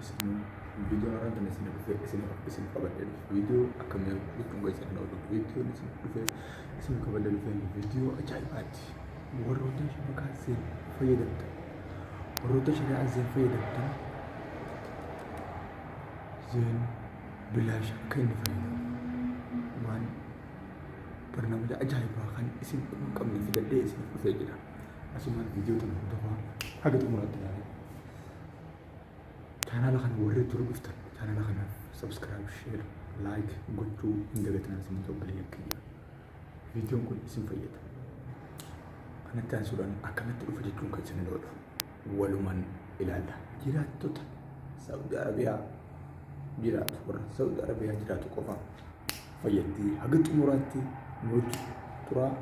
Keessanuu viidiyoo haaraan tan isin dhufe isin qabadhee dhufe viidiyoo akkamii jechuun keessan oolu viidiyoon isin dhufe isin qabadhee dhufe viidiyoo ajaa'ibaati. Warroota shabakaa Zain fayyadamtan, warroota shari'aa Zain fayyadamtan, Zain bilaash akka inni fayyadamu waan barnaamija ajaa'ibaa kan isin quba hin qabne fidadhee isin dhufee jira. Asumaan viidiyoo tana hordofaa haga xumuraatti ilaalaa. Chaanaala kana warri dura dhuftan chaanaala kanaaf subscribe, share, like gochuu hin dagatinaa isin obboleeyyan kiyya. Viidiyoon kun isin fayyada. Kanatti aansuudhaan akkamitti dhufa jechuun kan isin oolu walumaan ilaalla. Jiraattota Saudi Arabiyaa jiraatu, warra Saudi Arabiyaa jiraatu qofa fayyaddi. Haga xumuraatti nuti turaa.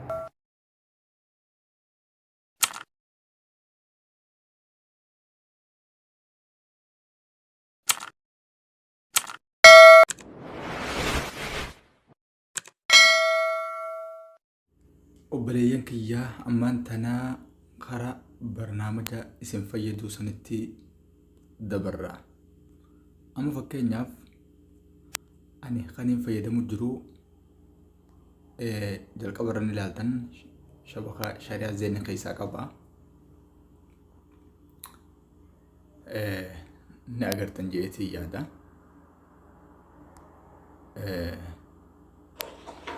Obboleeyyan kiyyaa, ammaan tanaa karaa barnaamija isin fayyaduu sanitti dabarra. Amma fakkeenyaaf ani kaniin fayyadamu jiru jalqaba irra ni ilaaltan, shabakaa shari'aa Zain keessaa qaba. Ni agartan jeetii yaada.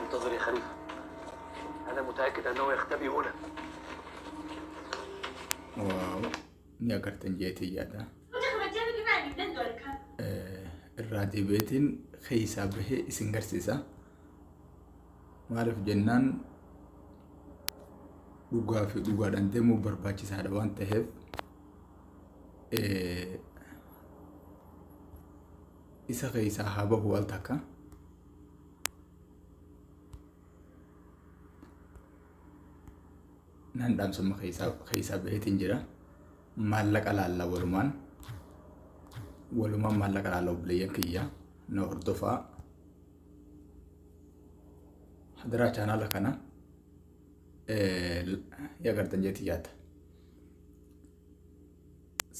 انتظر يا خليفة، أنا متأكد أنه يختبئ هنا. Wow, ni agartan jeetii yaada. Irraa deebi'eetiin keessaa bahee isin garsiisa. Maaliif jennaan, dhugaa fi dhugaadhaan deemuu barbaachisaadha waan ta'eef isa keessaa haa bahu al takka. Nan dhaamsama keessaa baheetiin jira. Maallaqa laalla walumaan. Walumaan maallaqa laalla, obboleeyyan kiyya, na hordofaa. Hadaraa chaanaala kana agartan jeetii yaada.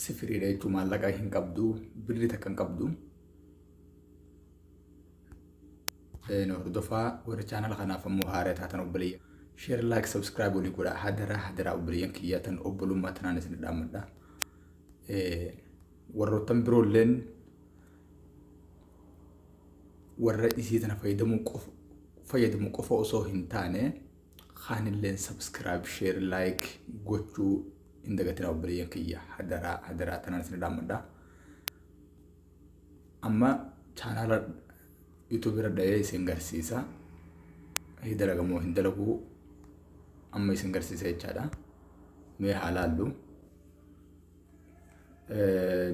Sifiriidha jechuun maallaqa hin qabdu, birri takka hin qabdu. Na hordofaa, warri chaanaala kanaaf ammoo haaraa taatan obboleeyyan. Share, like, subscribe walii godhaa. Hadaraa, hadaraa, obboleeyyan kiyyaa, tan obbolummaa tanaan isin dhaammadha. Warroottan biroolleen warra isii tana fayyadamu qofa osoo hin taane kaanilleen subscribe, share, like gochuu hin dagatina, obboleeyyan kiyya, hadaraa, hadaraa tanaan isin dhaammadha. Amma chaanaala YouTube irra dhahee isin garsiisa. Hin dalagamoo hin dalaguu amma isin garsiisa jechaadha. Mee haa laallu.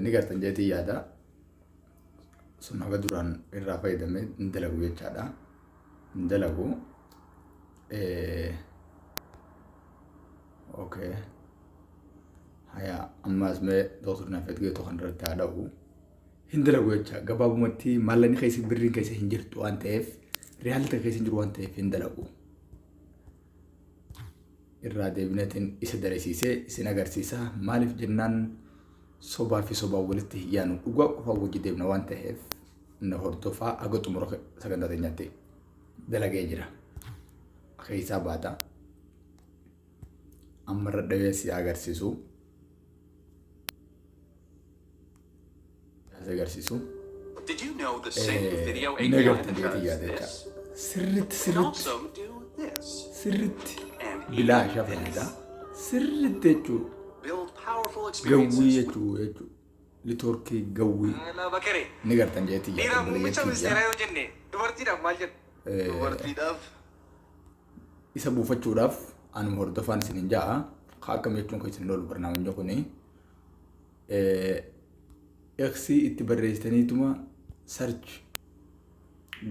Ni gartan jeetii yaada. Sun haga duraan irraa fayyadamee hin dalagu jechaadha. Hin dalagu. Okay. Haya, ammas mee Dooktar Nafet Geetoo kan irratti haa dha'u. Hin dalagu jecha. Gabaabumatti maallaqni keessa, birriin keessa hin jirtu waan ta'eef, riyaalli takka keessa hin jiru waan ta'eef hin dalagu. Irraa deebineetiin isa dalasiisee isin agarsiisa. Maaliif jennaan, sobaa fi sobaan walitti hin yaanu, dhugaa qofaa wajji deemna waan ta'eef na hordofaa haga xumura sagantaa teenyaatti. Dalagee jira. Keessaa baata. Amma irra dhawee si agarsiisu. Si agarsiisu. Did you know the same video Ni API agartan that jeetii does yaada jecha. this Sirritti can sirritti also do this? sirritti And bilaasha even fayyada. this. Sirritti jechuun Build powerful gawwii experiences. jechuu networkii gawwii Bakari. ni gartan jeetii Dhiira yaada muummicha obboleeyyan ministeeraa kiyya. yoo jenne dubartiidhaaf maal jenna? Dubartiidhaaf Isa buufachuudhaaf anuma hordofaan isin hin ja'a. Haa, akkam jechuun kan isin oolu barnaamijni kuni. X itti barreessitaniituma search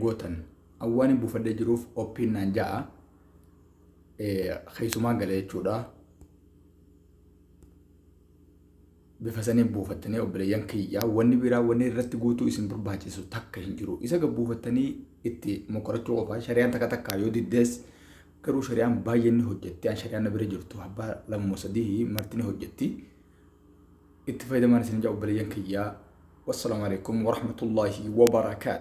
gootan. Awwaan hin buufadhee jiruuf open naan ja'a. Keessumaan galee jechuudha. Bifa saniin buufattanii, obboleeyyan kiyyaa, wanni biraa wanni irratti guutuu isin barbaachisu takka hin jiru. Isa gad buufattanii itti mokorachuu qofa. Shari'aan takka takka yoo diddees garuu shari'aan baay'een ni hojjetti. An shari'aan na bira jirtu abbaa lama sadii marti ni hojjetti. Itti fayyadamaan isin ijaa, obboleeyyan kiyyaa. Wassalaamu alaikum warahmatullaahi wabarakaatu.